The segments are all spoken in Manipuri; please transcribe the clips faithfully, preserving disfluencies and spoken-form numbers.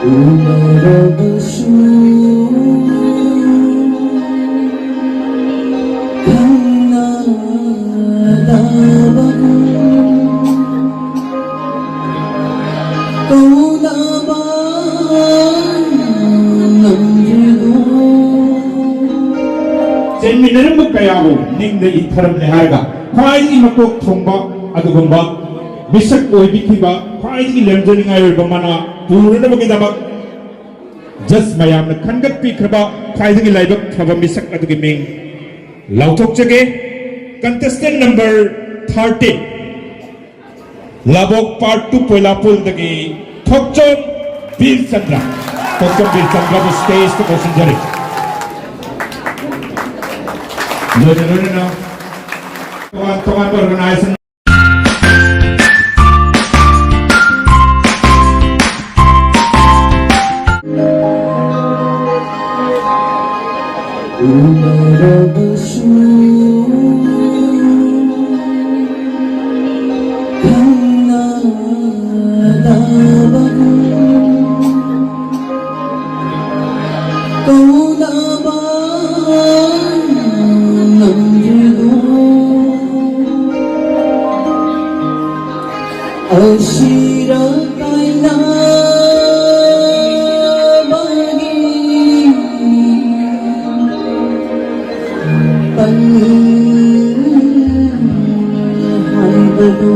ꯎꯅꯔꯕꯁꯨ ꯈꯪꯅꯗꯕꯒꯨꯝ ꯀꯧꯅꯕ ꯉꯝꯗ꯭ꯔꯤꯗꯣ꯫ ꯆꯦꯟꯃꯤꯟꯅꯔꯝꯕ ꯀꯌꯥꯕꯨ ꯅꯤꯡꯗ ꯏꯊꯔꯝꯂꯦ ꯍꯥꯏꯔꯒ ꯈ꯭ꯋꯥꯏꯗꯒꯤ ꯃꯀꯣꯛ ꯊꯣꯡꯕ ꯑꯗꯨꯒꯨꯝꯕ ꯃꯤꯁꯛ ꯑꯣꯏꯕꯤꯈꯤꯕ, ꯈ꯭ꯋꯥꯏꯗꯒꯤ ꯂꯦꯝꯖꯅꯤꯡꯉꯥꯏ ꯑꯣꯏꯕ ꯃꯅꯥ ꯄꯨꯅꯅꯕꯒꯤꯗꯃꯛ ꯖꯁ ꯃꯌꯥꯝꯅ ꯈꯟꯒꯠꯄꯤꯈ꯭ꯔꯕ ꯈ꯭ꯋꯥꯏꯗꯒꯤ ꯂꯥꯏꯕꯛ ꯐꯕ ꯃꯤꯁꯛ ꯑꯗꯨꯒꯤ ꯃꯤꯡ ꯂꯥꯎꯊꯣꯛꯆꯒꯦ꯫ Contestant number thirty, ꯂꯥꯕꯣꯛ Part Two ꯄꯣꯏꯂꯥꯄꯨꯜꯗꯒꯤ ꯊꯣꯛꯆꯣꯝ ꯕꯤꯔꯆꯟꯗ꯭ꯔ꯫ ꯊꯣꯛꯆꯣꯝ ꯕꯤꯔꯆꯟꯗ꯭ꯔꯕꯨ stageꯇ ꯀꯧꯁꯤꯟꯖꯔꯤ꯫ ꯂꯣꯏꯅ ꯂꯣꯏꯅꯅ ꯇꯣꯉꯥꯟ ꯇꯣꯉꯥꯟꯕ organization ꯎꯅꯔꯕꯁꯨ ꯈꯪꯅꯗꯕꯒꯨꯝ ꯀꯧꯅꯕ ꯉꯝꯗ꯭ꯔꯤꯗꯣ꯫ ꯑꯁꯤꯔ ꯀꯥꯏꯅꯕꯒꯤ ꯄꯟ ꯍꯥꯏꯕꯗꯨ꯫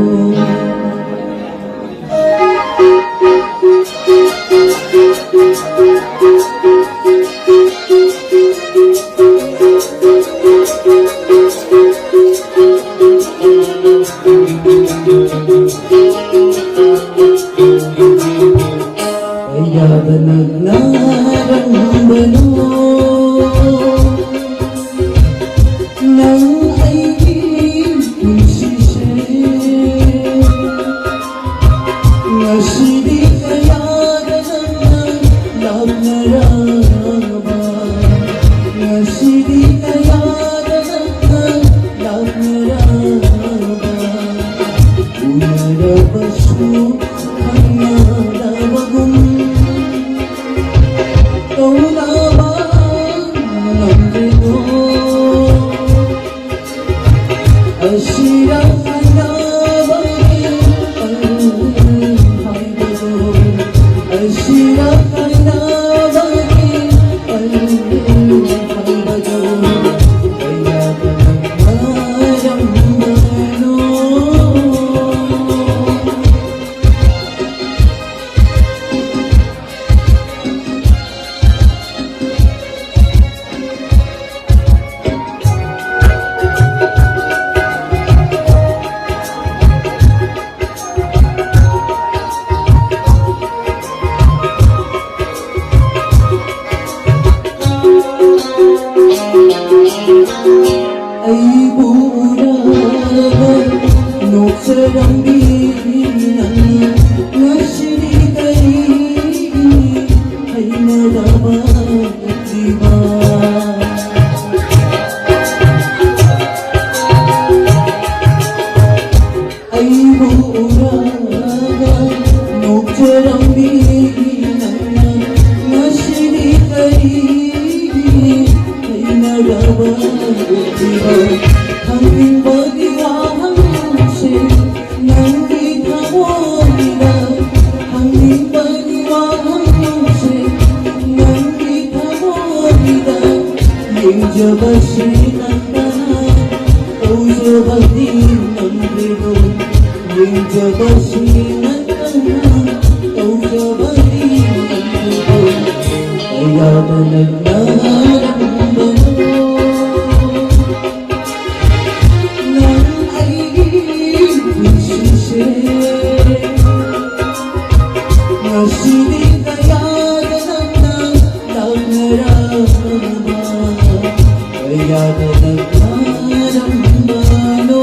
ꯀꯌꯥꯗ ꯅꯛꯅꯔꯝꯕꯅꯣ ꯅꯪ ꯑꯩꯒꯤ ꯄꯨꯟꯁꯤꯁꯦ꯫ ꯉꯁꯤꯗꯤ ꯀꯌꯥꯗ ꯅꯛꯅ ꯂꯥꯞꯅꯔꯕ, ꯉꯁꯤꯗꯤ ꯀꯌꯥꯗ ꯅꯛꯅ ꯂꯥꯞꯅꯔꯕ, ꯎꯅꯔꯕꯁꯨ ꯈꯪꯅꯗꯕꯒꯨꯝ ꯇꯧꯅꯕ ꯉꯝꯗ꯭ꯔꯤꯗꯣ꯫ ꯑꯁꯤꯔ ꯈꯪꯅꯕꯒꯤ ꯍꯥꯏꯕꯗꯣ, ꯑꯁꯤꯔ ꯈꯪꯅꯕꯒꯤ ꯍꯥꯏꯕꯗꯣ, ꯀꯌꯥꯗ ꯅꯪꯅꯔꯝꯕꯅꯣ꯫ ꯑꯩꯕꯨ ꯎꯔꯒ ꯅꯣꯛꯆꯔꯝꯕꯤ ꯅꯪꯅ ꯉꯁꯤꯗꯤ ꯀꯔꯤꯒꯤ ꯍꯩꯅꯗꯕ ꯎꯠꯂꯤꯕ? ꯑꯩꯕꯨ ꯎꯔꯒ ꯅꯣꯛꯆꯔꯝꯕꯤ ꯅꯪꯅ ꯉꯁꯤꯗꯤ ꯀꯔꯤꯒꯤ ꯍꯩꯅꯗꯕ ꯎꯠꯂꯤꯕ? ꯍꯪꯅꯤꯡꯕꯒꯤ ꯋꯥꯍꯪꯁꯦ ꯅꯪꯒꯤ ꯊꯃꯣꯏꯗ, ꯍꯪꯅꯤꯡꯕꯒꯤ ꯋꯥꯍꯪꯁꯦ ꯅꯪꯒꯤ ꯊꯃꯣꯏꯗ ꯌꯦꯡꯖꯕꯁꯤ ꯅꯠꯇꯅ ꯇꯧꯖꯕꯗꯤ ꯉꯝꯗ꯭ꯔꯤꯗꯣ, ꯌꯦꯡꯖꯕꯁꯤ ꯅꯠꯇꯅ ꯇꯧꯖꯕꯗꯤ ꯉꯝꯗ꯭ꯔꯤꯗꯣ, ꯀꯌꯥꯗ ꯅꯪꯅꯔꯝꯕꯅꯣ? ꯅꯪ ꯑꯩꯒꯤ ꯄꯨꯟꯁꯤꯁꯦ ꯉꯁꯤꯗꯤ ꯀꯌꯥꯗ ꯅꯪꯅ ꯂꯥꯛꯅꯔꯝꯕ, ꯀꯌꯥꯗ ꯅꯛꯅꯔꯝꯕꯅꯣ꯫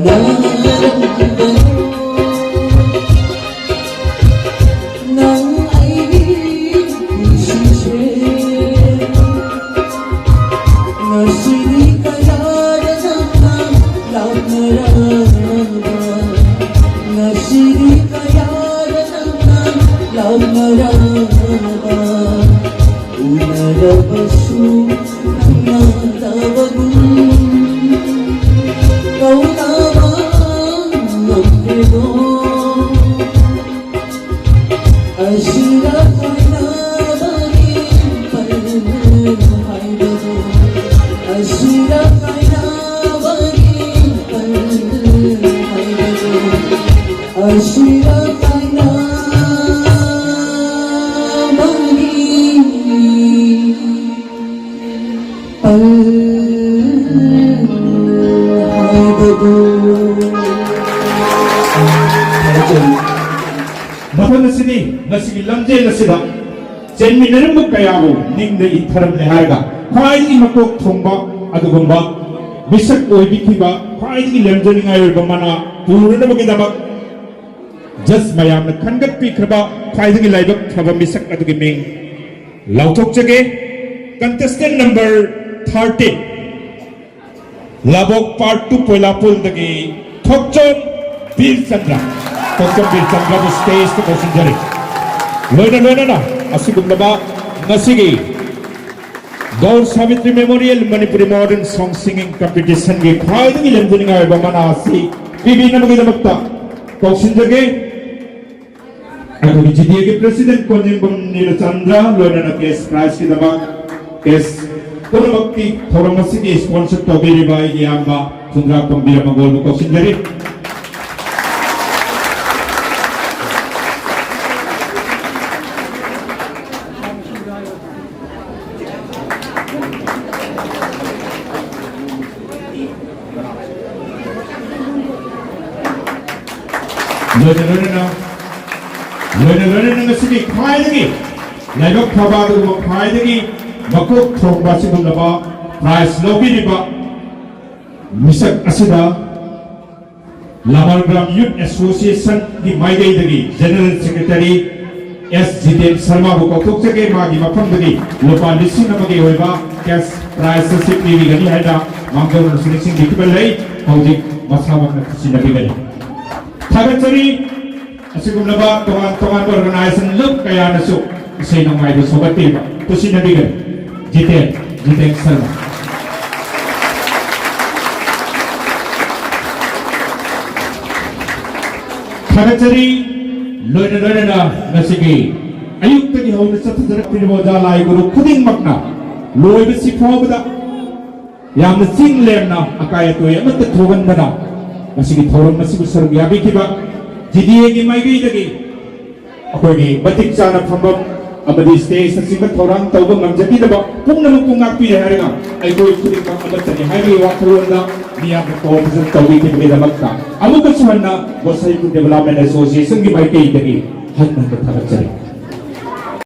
ꯅꯪ ꯑꯩꯒꯤ ꯄꯨꯟꯁꯤꯁꯦ ꯉꯁꯤꯗꯤ ꯀꯌꯥꯗ ꯅꯪꯅ ꯂꯥꯎꯅꯔꯕ? ꯉꯁꯤꯗꯤ ꯀꯌꯥꯗ ꯅꯪꯅ ꯂꯥꯎꯅꯔꯕ? ꯎꯅꯔꯕꯁꯨ ꯅꯪꯅꯗꯕꯒꯨꯝ ꯀꯧꯅꯕ ꯉꯝꯗ꯭ꯔꯤꯕꯣ? ꯑꯁꯤꯗ ꯀꯥꯏꯅꯕꯒꯤ ꯄꯜ ꯍꯥꯏꯕꯗꯣ, ꯑꯁꯤꯗ ꯀꯥꯏꯅꯕꯒꯤ ꯄꯜ ꯍꯥꯏꯕꯗꯣ, ꯑꯁꯤꯗ ꯀꯥꯏꯅꯕꯒꯤ ꯄꯜ ꯍꯥꯏꯕꯗꯣ꯫ ꯃꯊꯪ ꯑꯁꯤꯗꯤ ꯉꯁꯤꯒꯤ ꯂꯝꯖꯦꯜ ꯑꯁꯤꯗ ꯆꯦꯟꯃꯤꯟꯅꯔꯝꯕ ꯀꯌꯥꯕꯨ ꯅꯤꯡꯗ ꯏꯊꯔꯝꯂꯦ ꯍꯥꯏꯔꯒ ꯈ꯭ꯋꯥꯏꯗꯒꯤ ꯃꯀꯣꯛ ꯊꯣꯡꯕ ꯑꯗꯨꯒꯨꯝꯕ ꯃꯤꯁꯛ ꯑꯣꯏꯕꯤꯈꯤꯕ ꯈ꯭ꯋꯥꯏꯗꯒꯤ ꯂꯦꯝꯖꯅꯤꯡꯉꯥꯏ ꯑꯣꯏꯕ ꯃꯅꯥ ꯄꯨꯅꯅꯕꯒꯤꯗꯃꯛ ꯖꯁ ꯃꯌꯥꯝꯅ ꯈꯟꯒꯠꯄꯤꯈ꯭ꯔꯕ ꯈ꯭ꯋꯥꯏꯗꯒꯤ ꯂꯥꯏꯕꯛ ꯐꯕ ꯃꯤꯁꯛ ꯑꯗꯨꯒꯤ ꯃꯤꯡ ꯂꯥꯎꯊꯣꯛꯆꯒꯦ꯫ Contestant number thirteen, ꯂꯥꯕꯣꯛ Part Two ꯄꯣꯏꯂꯥꯄꯨꯜꯗꯒꯤ ꯊꯣꯛꯆꯣꯝ ꯕꯤꯔꯆꯟꯗ꯭ꯔ, ꯊꯣꯛꯆꯣꯝ ꯕꯤꯔꯆꯟꯗ꯭ꯔꯕꯨ stage ꯇ ꯀꯧꯁꯤꯟꯖꯔꯤ꯫ ꯂꯣꯏꯅ ꯂꯣꯏꯅꯅ ꯑꯁꯤꯒꯨꯝꯂꯕ ꯉꯁꯤꯒꯤ ꯒꯧꯔ Savitri Memorial Manipuri Modern Song Singing Competition ꯒꯤ ꯈ꯭ꯋꯥꯏꯗꯒꯤ ꯂꯦꯝꯖꯅꯤꯡꯉꯥꯏ ꯑꯣꯏꯕ ꯃꯅꯥ ꯑꯁꯤ ꯄꯤꯕꯤꯅꯕꯒꯤꯗꯃꯛꯇ ꯀꯧꯁꯤꯟꯖꯒꯦ꯫ ꯑꯩꯈꯣꯏꯒꯤ G D A ꯒꯤ President ꯀꯣꯟꯖꯦꯡꯕꯝ ꯅꯤꯂꯆꯟꯗ꯭ꯔ, ꯂꯣꯏꯅꯅ cash prize ꯀꯤꯗꯃꯛ cash ꯄꯨꯝꯅꯃꯛꯀꯤ ꯊꯧꯔꯝ ꯑꯁꯤꯒꯤ sponsor ꯇꯧꯕꯤꯔꯤꯕ ꯑꯩꯒꯤ ꯏꯌꯥꯝꯕ ꯊꯨꯟꯗ꯭ꯔꯥꯛꯄꯝ ꯕꯤꯔꯃꯒꯣꯜꯕꯨ ꯀꯧꯁꯤꯟꯖꯔꯤ꯫ ꯂꯣꯏꯅ ꯂꯣꯏꯅꯅ, ꯂꯣꯏꯅ ꯂꯣꯏꯅꯅ ꯉꯁꯤꯒꯤ ꯈ꯭ꯋꯥꯏꯗꯒꯤ ꯂꯥꯏꯕꯛ ꯐꯕ ꯑꯗꯨꯒꯨꯝꯕ ꯈ꯭ꯋꯥꯏꯗꯒꯤ ꯃꯀꯣꯛ ꯊꯣꯡꯕ ꯑꯁꯤꯒꯨꯝꯂꯕ prize ꯂꯧꯕꯤꯔꯤꯕ ꯃꯤꯁꯛ ꯑꯁꯤꯗ ꯂꯥꯃꯥꯔꯒ꯭ꯔꯥꯝ ꯌꯨꯠ ꯑꯦꯁꯣꯁꯤꯌꯦꯁꯟꯒꯤ ꯃꯥꯏꯀꯩꯗꯒꯤ ꯖꯦꯅꯔꯦꯜ ꯁꯦꯀ꯭ꯔꯦꯇꯔꯤ ꯑꯦꯁ ꯖꯤꯇꯦꯟ ꯁꯔꯃꯥꯕꯨ ꯀꯧꯊꯣꯛꯆꯒꯦ꯫ ꯃꯥꯒꯤ ꯃꯐꯝꯗꯒꯤ ꯂꯨꯄꯥ ꯂꯤꯁꯤꯡ ꯑꯃꯒꯤ ꯑꯣꯏꯕ ꯀꯦꯁ ꯄ꯭ꯔꯥꯏꯖ ꯑꯁꯤ ꯄꯤꯕꯤꯒꯅꯤ ꯍꯥꯏꯅ ꯃꯥꯡꯖꯧꯅꯅꯁꯨ ꯅꯤꯡꯁꯤꯡꯕꯤꯈꯤꯕ ꯂꯩ꯫ ꯍꯧꯖꯤꯛ ꯃꯁꯥꯃꯛꯅ ꯈꯨꯠꯁꯤꯟꯅꯕꯤꯒꯅꯤ꯫ ꯊꯥꯒꯠꯆꯔꯤ꯫ ꯑꯁꯤꯒꯨꯝꯂꯕ ꯇꯣꯉꯥꯟ ꯇꯣꯉꯥꯟꯕ ꯑꯣꯔꯒꯅꯥꯏꯖꯦꯁꯟ ꯂꯨꯞ ꯀꯌꯥꯅꯁꯨ ꯏꯁꯩ ꯅꯣꯡꯃꯥꯏꯗ ꯁꯧꯒꯠꯄꯤꯕ ꯈꯨꯠꯁꯤꯟꯅꯕꯤꯒꯅꯤ꯫ ꯖꯤꯇꯦꯟ, ꯖꯤꯇꯦꯟ ꯁꯔꯃ꯫ ꯊꯥꯒꯠꯆꯔꯤ꯫ ꯂꯣꯏꯅ ꯂꯣꯏꯅꯅ ꯉꯁꯤꯒꯤ ꯑꯌꯨꯛꯇꯒꯤ ꯍꯧꯅ ꯆꯠꯊꯖꯔꯛꯄꯤꯔꯤꯕ ꯑꯣꯖꯥ ꯂꯥꯏ ꯒꯨꯔꯨ ꯈꯨꯗꯤꯡꯃꯛꯅ ꯂꯣꯏꯕꯁꯤ ꯐꯥꯎꯕꯗ ꯌꯥꯝꯅ ꯆꯤꯡ ꯂꯦꯝꯅ ꯑꯀꯥꯏ ꯑꯇꯣꯏ ꯑꯃꯠꯇ ꯊꯣꯛꯍꯟꯗꯅ ꯉꯁꯤꯒꯤ ꯊꯧꯔꯝ ꯑꯁꯤꯕꯨ ꯁꯔꯨꯛ ꯌꯥꯕꯤꯈꯤꯕ ꯖꯤ ꯗꯤ ꯑꯦꯒꯤ ꯃꯥꯏꯀꯩꯗꯒꯤ ꯑꯩꯈꯣꯏꯒꯤ ꯃꯇꯤꯛ ꯆꯥꯅ ꯐꯝꯐꯝ ꯑꯃꯗꯤ ꯁ꯭ꯇꯦꯖꯅꯆꯤꯡꯕ ꯊꯧꯔꯥꯡ ꯇꯧꯕ ꯉꯝꯖꯕꯤꯗꯕ ꯄꯨꯝꯅꯃꯛꯄꯨ ꯉꯥꯛꯄꯤꯔꯦ ꯍꯥꯏꯔꯒ ꯑꯩꯈꯣꯏ ꯈꯨꯗꯤꯡꯃꯛ ꯑꯃꯠꯇꯅꯤ ꯍꯥꯏꯕꯒꯤ ꯋꯥꯈꯜꯂꯣꯟꯗ ꯃꯤꯌꯥꯝꯅ ꯀꯣꯑꯣꯄꯔꯦꯁꯟ ꯇꯧꯕꯤꯈꯤꯕꯒꯤꯗꯃꯛꯇ ꯑꯃꯨꯛꯀꯁꯨ ꯍꯟꯅ ꯒꯣꯁꯥꯏꯄꯨꯔ ꯗꯦꯕꯂꯞꯃꯦꯟ ꯑꯦꯁꯣꯁꯤꯌꯦꯁꯟꯒꯤ ꯃꯥꯏꯀꯩꯗꯒꯤ ꯍꯟꯅ ꯍꯟꯅ ꯊꯥꯒꯠꯆꯔꯤ꯫